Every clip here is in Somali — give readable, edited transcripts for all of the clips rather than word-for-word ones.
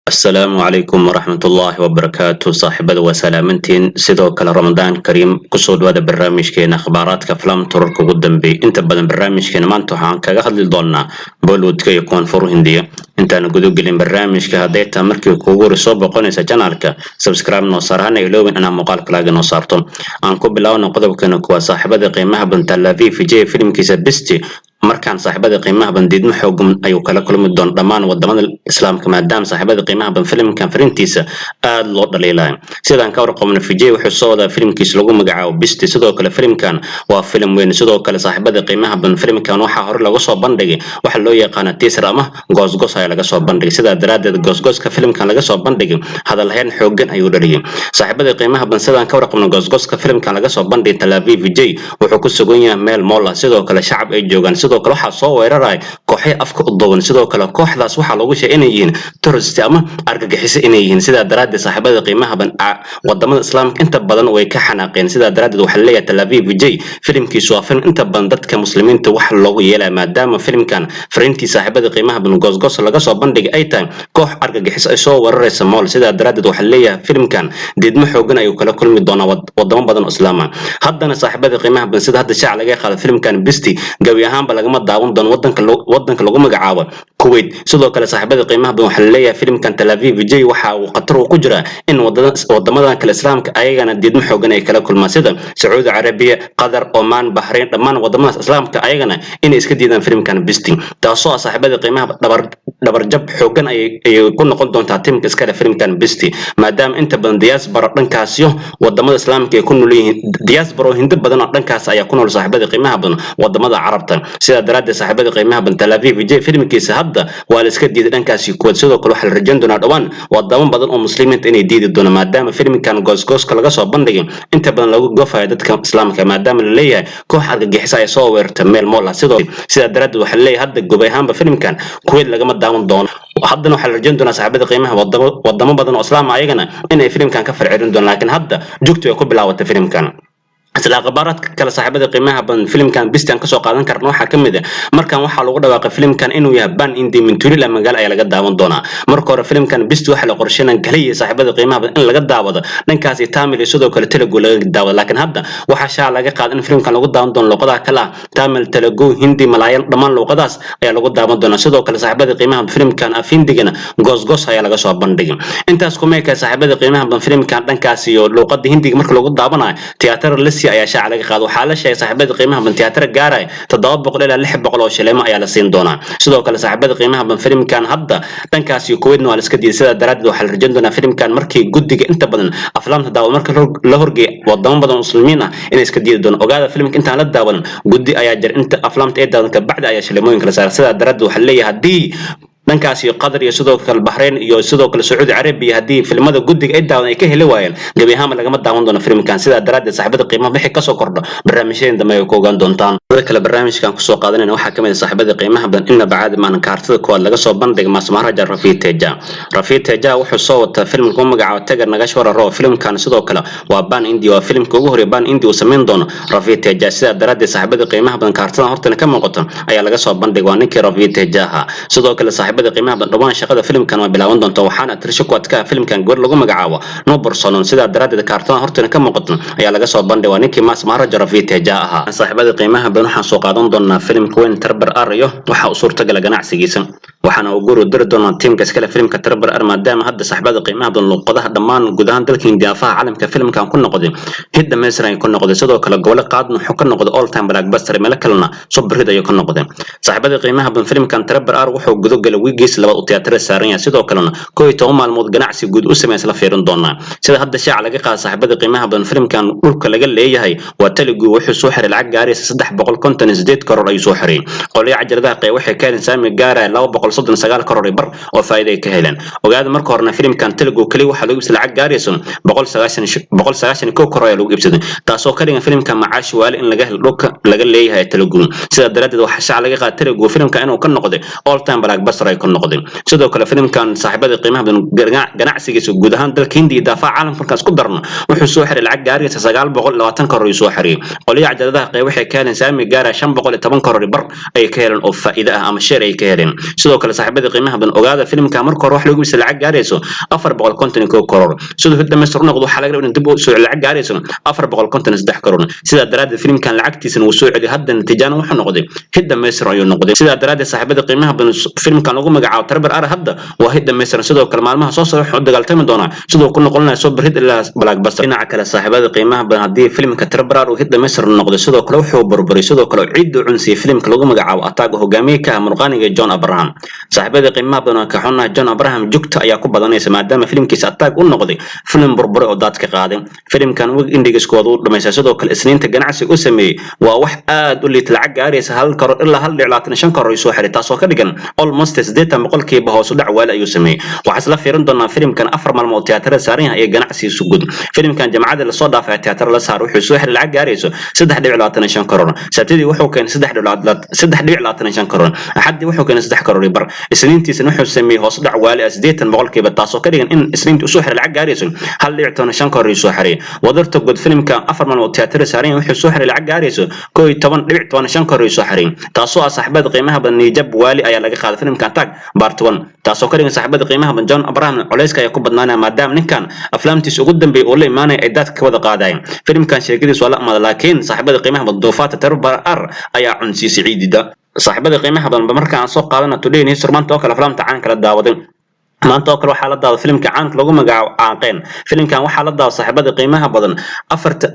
Asalaamu calaykum waraxmatullaahi wabarakaatu. Saaxiibada, waa salaamantiin. Sidoo kale Ramadaan kariim. Kusoo dhawaada barnaamijkeena akhbaaraadka filimta, wararka ugu dambeeyay. Inta badan barnaamijkeena maanta waxaan kaga hadli doonaa Bollywoodka iyo Koonfur Hindiya. Intaan guda gelin barnaamijka, hadday taa markii kuugu hore soo boqonaysa channelka, subscribe noo saar, hana iloobin inaa muuqaalka laaga noo saarto. Aan ku bilaawno qodobkeena kuwaa, saaxiibada qiimaha badan, Thalapathy Vijay filimkiisa Beast markaan, saaxiibada qiimaha badan, diidmo xoogan ayuu kala kulmi doona dhammaan wadamada Islaamka, maadaama, saaxiibada qiimaha badan, filimkan farintiisa aad loo dhaliilayo. Sidaan ka warqabno, Vijay wuxuu soo wadaa filimkiisa lagu magacaabo Beast. Sidoo kale filimkan waa filim weyn. Sidoo kale, saaxiibada qiimaha badan, filimkan waxaa hore laga soo bandhigay waxa loo yaqaana teaser ama goosgoos ayaa laga soo bandhigay. Sidaa daraaddeed goosgooska filimkan laga soo bandhigay hadalhayn xoogan ayuu dhaliyay. Saaxiibada qiimaha badan, sidaan ka warqabno, goosgooska filimkan laga soo bandhigay, Thalapathy Vijay wuxuu ku sugan yahay meel mall ah. Sidoo kale shacab ay joogaan. Sidoo kale waxaa soo weeraraya kooxyo afka u duuban. Sidoo kale kooxdaas waxaa lagu sheegay inay yihiin terrorist ama argagixiso inay yihiin. Sidaa daraaddeed, saaxiibada qiimaha badan, wadamada Islaamka inta badan way ka xanaaqeen. Sidaa daraaddeed waxaa leeyahay Thalapathy Vijay filimkiisu waa film inta badan dadka Muslimiinta wax loogu yeelaya, maadaama filimkan fariintii, saaxiibada qiimaha badan, goosgoos laga soo bandhigay ay tahay koox argagixiso ay soo weeraraysa mall. Sidaa daraaddeed waxaa leeyahay filimkan diidmo xoogan ayuu kala kulmi doonaa wadamo badan oo Islaam ah. Haddana, saaxiibada qiimaha badan, sida hadda shaac laga qaado, filimkan Beast gabi ahaanba lagama daawan doono wadanka lagu magacaabo Kuwait. Sidoo kale, saaxiibada qiimaha badan, waxaa laleeyahay filimkan Thalapathy Vijay waxa uu khatar uu ku jiraa in wadamadan kale Islaamka ayagana diidmo xoogan ay kala kulmaan, sida Sacuudi Carabiya, Qatar, Oman, Bahrain, dhammaan wadamadaas Islaamka ayagana inay iska diidaan filimkan Beast, taasoo ah, saaxiibada qiimaha, dhabarjab xoogan ayay ku noqon doontaa tiimka iskale filimkan Beast, maadaama inta badan diaspora dhankaasyo wadamada Islaamka ay ku nool yihiin, diaspora oo Hindo badan oo dhankaas ayaa ku nool, saaxiibada qiimaha badan, wadamada Carabta. Sidaa daraaddeed, saaxiibada qiimaha badan, Thalapathy Vijay filimkiisa hadda waa la iska diiday dhankaasi Kuwait. Sidoo kale waxaa la rajayn doonaa dhowaan wadamo badan oo Muslimiinta inay diidi doonaan, maadaama filimkan goosgooska laga soo bandhigay inta badan lagu gofayo dadka Islaamka, maadaama la leeyahay koox argagixisa ay soo weerartay meel mall ah. Sidaa daraaddeed waxaa la leeyahay hadda gob ahaanba filimkan Kuwait lagama daawan doono. Haddana waxaa la rajayn doonaa, saaxiibada qiimaha, wadamo badan oo Islaam ah ayagana inay filimkan ka farcelin doonaan, laakiin hadda jugtu ay ku bilaabatay filimkan. Isla akhbaaraadka kale, saaxiibada qiimaha badan, filimkan Beast aan kasoo qaadan karna waxaa ka mid ah markan waxaa lagu dhawaaqay filimkan inuu yahay pan India, Mintulila magaalo ayaa laga daawan doonaa. Marka hore filimkan Beast waxaa la qorsheynaya kaliya, saaxiibada qiimaha badan, in laga daawado dhankaasi Tamil iyo sidoo kale Telugu laga daawado, laakiin hadda waxaa shaa laga qaaday in filimkan lagu daawan doono luqadaha kale ah Tamil, Telugu, Hindi, Malayalam, dhammaan luqadaas ayaa lagu daawan doonaa. Sidoo kale, saaxiibada qiimaha, filimkan af Hindigana goosgoos ayaa laga soo bandhigay. Intaas kuma eka, saaxiibada qiimaha badan, filimkan dhankaas iyo luqada Hindiga marka lagu daawanayo tiyaatar lasi ayaa shaaca laga qaado. Waxaa la sheegay, saaxiibada qiimaha badan, tiyaatar gaaraya 700 ilaa 600 oo shileemo ayaa la siin doonaa. Sidoo kale, saaxiibada qiimaha badan, filimkan hadda dhankaas iyo Kuwaitna waa la iska diiday. Sidaa daraaddeed waxaa la rajayn doonaa filimkan markii guddiga inta badan aflaamta daawa marka la horgeeya wadamo badan oo Muslimiin ah inay iska diidi doonaan. Ogaada, filimka intaan la daawanan guddi ayaa jira, inta aflaamta ay daawan kabacdi ayaa shileemooyinka la saara. Sidaa daraaddeed waxaa leeyahay haddii dhankaas iyo Qatar iyo sidoo kale Bahrain iyo sidoo kale Sacuudi Carabiya haddii filimada guddiga ay daawan ay ka heli waayeen, gebi ahaanba lagama daawan doono filimkan. Sidaa daraaddeed, saaxiibada qiimaha, wixii kasoo kordho barnaamijyadeen dambe ay ku ogaan doontaan. Sidoo kale barnaamijkan kusoo qaadanayna waxaa kamid ah, saaxiibada qiimaha badan, inaba caadi maahan kaartada koowaad laga soo bandhigay Mass Maharaja Ravi Teja. Ravi Teja wuxuu soo wataa film lagu magacaabo Tiger Nageswara Rao. Filimkan sidoo kale waa pan India, waa filimka ugu horreeya pan India uu samayn doono Ravi Teja. Sidaa daraaddeed, saaxiibada qiimaha badan, kaartada hortana ka muuqato ayaa laga soo bandhigay, waa ninkii Ravi Teja ahaa. Sidoo kale, saaxiibada qiimaha badan, dhawaan shaqada filimkan waa bilaaban doonta, waxaana tirsho ku adkaa filimkan gabar lagu magacaabo Nupur Sanon. Sidaa daraaddeed kaartada hortana ka muuqato ayaa laga soo bandhigay, waa ninkii Mass Maharaja Ravi Teja ahaa. Saaxiibada qiimaha badan, waxaan soo qaadan doonaa filimka weyn Triple R iyo waxa uu suurtagala ganacsigiisa, waxaana uu guri diri doonaa tiimka iskale filimka Triple R, maadaama hadda, saaxiibada qiimaha badan, luqadaha dhammaan guud ahaan dalka Hindiya, caalamka filimkan ku noqday hit dhammaystiran ay ku noqday. Sidoo kale gobolo qaadna wuxuu ka noqday all time blockbuster, meelo kalena super hit ayuu ka noqday. Saaxiibada qiimaha badan, filimkan Triple R wuxuu gudo galay wiigiis labaad uu tiyaatarada saaran yahay. Sidoo kalena 11 maalmood ganacsi guud u sameeyay la fiirin doonaa. Sida hadda shaaca laga qaaday, saaxiibada qiimaha badan, filimkan dhulka laga leeyahay waa Telugu, wuxuu soo xiray lacag gaaraysa 358 crore ayuu soo xiray. Qolyo cajaladaha qeyb waxay ka heleen saami gaaraya 239 crore bar oo faa'iido ay ka heleen. Ogaada, marka horena filimkan Telugu kaliya waxaa lagu iibsaday lacag gaaraysa 191 crore ayaa lagu iibsaday, taasoo ka dhigan filimka macaash waali in laga helo dhulka laga leeyahay Telugu. Sidaa daraaddeed waxaa shaaca laga qaaday Telugu filimka inuu ka noqday all time blockbuster ay ka noqday. Sidoo kale filimkan, saaxiibada qiimaha badan, ganacsigiisa guud ahaan dalka Hindiya iyo daafaha caalamka markaan isku darno, wuxuu soo xiray lacag gaaraysa 920 karoor ayuu soo xiriyay. Qolyaha cajaladaha qeyb waxay ka heleen saami gaaraya 510 karoor bar ay ka heleen oo faa'iido ah ama share ay ka heleen. Sidoo kale, saaxiibada qiimaha badan, ogaada filimka marka hore wax lagu iibsay lacag gaarayso 451 karoor. Siduu hit dhamaystir u noqdo, waxaa laga rabaa in dib u soo lacag gaarayso 453 karoor. Sidaa daraaddeed filimkan lacagtiisana wuu soo celiyay. Hadda natiijana wuxuu noqday hit dhamaystir ayuu noqday. Sidaa daraaddeed, saaxiibada qiimaha badan, filimkan lagu magacaabo Triple R hadda waa hit dhamaystiran. Sidoo kale maalmaha soo socda wuxuu u dagaaltami doonaa siduu ku noqon lahaa super hit ilaa blockbuster. Dhinaca kale, saaxiibada qiimaha badan, haddii filimka Triple R uu hit dhamaystir noqday, sidoo kale wuxuu burburay, sidoo kale ciidda cunsiyay filimka lagu magacaabo Attack, hogaamiye ka ah murqaaniga John Abraham. Saaxiibada qiimaha badan, ka xunnaha, John Abraham jugta ayaa ku badanaysa maadaama filimkiisa Attack u noqday filim burburay oo daadka qaaday. Filimkan weekend-igiskooda u dhamaystay. Sidoo kale Isniinta ganacsi u sameeyey waa wax aad u liita, lacag gaaraysa 1 karoor ilaa 1.25 karoor ayuu soo xiray, taasoo ka dhigan almost 80% hoos u dhac waali ayuu sameeyey. Waxaa isla fiirin doonaa filimkan 4 maalmood tiyaatarada saaran yahay iyo ganacsigiisu guud. Filimkan jamacada lasoo dhaafay tiyaatarada la saar wuxuu soo xiray lacag gaarayso 3.25 karoor. Sabtidii wuxuu keenay 3.25 karoor. Axaddii wuxuu keenay 3 karoor iyo bar. Isniintiisana wuxuu sameeyey hoos u dhac waali ah 80%, taasoo ka dhigan in Isniintii usoo xiray lacag gaarayso 1.15 karoor ayuu soo xiray. Wadarta guud filimka 4 maalmood tiyaatarada saaran yahay wuxuu soo xiray lacag gaarayso 11.15 karoor ayuu soo xiray, taasoo ah, saaxiibada qiimaha badan, niyad jab waali ayaa laga qaaday filimka Attack Part 1, taasoo ka dhigan, saaxiibada qiimaha badan, John Abraham culayska ayaa ku badnaanaya maadaama ninkan aflaamtiisa ugu dambeeyay oo la imaanaya ay daadka ka wada qaadayeen. Filimkan sheekadiis waa la amaada, laakiin saaxiibada qiimaha badan, duufaanta Triple R ayaa cunsiisay ciidida. Saaxiibada qiimaha badan, marka aan soo qaadana today in history, maanta oo kale aflaamta caanka la daawaday. Maanta oo kale waxaa la daawaday filimka caanka lagu magacaabo Aanqeen. Filimkan waxaa la daawaday, saaxiibada qiimaha badan, afarta.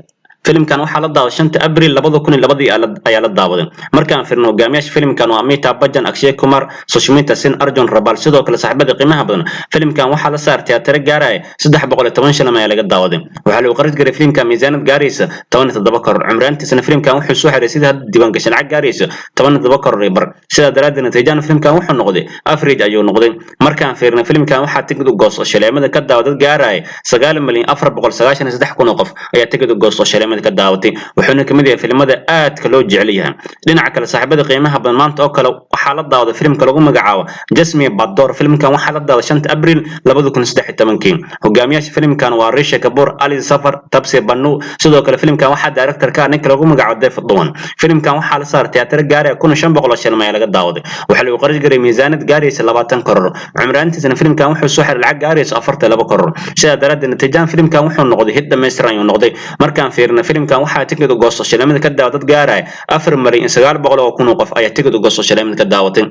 Filimkan waxaa la daawaday 5ta Abriil 2002 ayaa la daawaday. Markaan firno hogaamiyaasha filimkan waa Amitabh Bachchan, Akshay Kumar, Sushmita Sen, Arjun Rampal. Sidoo kale, saaxiibada qiimaha badan, filimkan waxaa la saar tiyaataro gaaraya 310 shilim ayaa laga daawaday. Waxaa lagu qarash garay filimkan miisaanad gaaraysa 17 karoor. Cumraantiisana filimkan wuxuu soo xiray sida hadda diiwaangashan lacag gaaraysa 17 karoor iyo bar. Sidaa daraaddeed natiijada filimkan wuxuu noqday average ayuu noqday. Markaan fiirno filimkan waxaa tigid u goosto shileemada ka daawa dad gaaraya 9,493,000 oo qof ayaa tigid u goosto shileemada ka daawatay, wuxuuna kamid yahay filimada aadka loo jecel yahay. Dhinaca kale, saaxiibada qiimaha badan, maanta oo kale waxaa la daawaday filimka lagu magacaabo Jasmi Bador. Filimkan waxaa la daawaday 5ta Abriil 2013-kii. Hogaamiyaasha filimkan waa Rishi Kapoor, Ali Safar, Taapsee Pannu. Sidoo kale filimkan waxaa director ka ah ninka lagu magacaabo Dev Dhawan. Filimkan waxaa la saaray tiyaataro gaaraya 1500 oo shilin ayaa laga daawaday. Waxaa lagu qarash garay miisaanad gaaraysa 20 karoor. Cumraantiisana filimkan wuxuu soo xiray lacag gaaraysa 42 karoor. Sidaa daraaddeed natiijahan filimkan wuxuu noqday hit dhammaystiran ayuu noqday. Markaan fiirino filimkan waxaa tikid u goosto shilimada ka daawa dad gaaraya 4,900,000 oo qof ayaa tikid u goosto shilimada ka daawatay.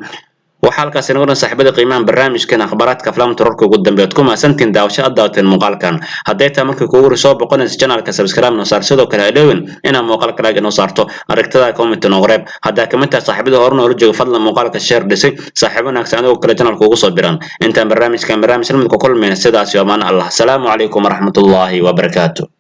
Waxaa halkaas inaga dhan, saaxiibada qiimaha, barnaamijkan akhbaaraadka aflaamta wararka ugu dambeeya. Ku mahadsantiin daawasho aad daawateen muuqaalkan. Hadday tahay markii kugu hore soo boqonaysa channelka, subscribe noo saar. Sidoo kale ha inaad muuqaalka like inoo saarto, aragtada comment noo reeb. Haddaa kamid tahay saaxiibada hore noola jooga, fadlan muuqaalka share dhisay, saaxiibo wanaagsan adigoo kale channelka ugu soo biran. Intaan barnaamijkan barnaamij lamid ku kulmayna, sidaas iyo amaan Allah. Asalaamu calaykum waraxmatullaahi wabarakaatu.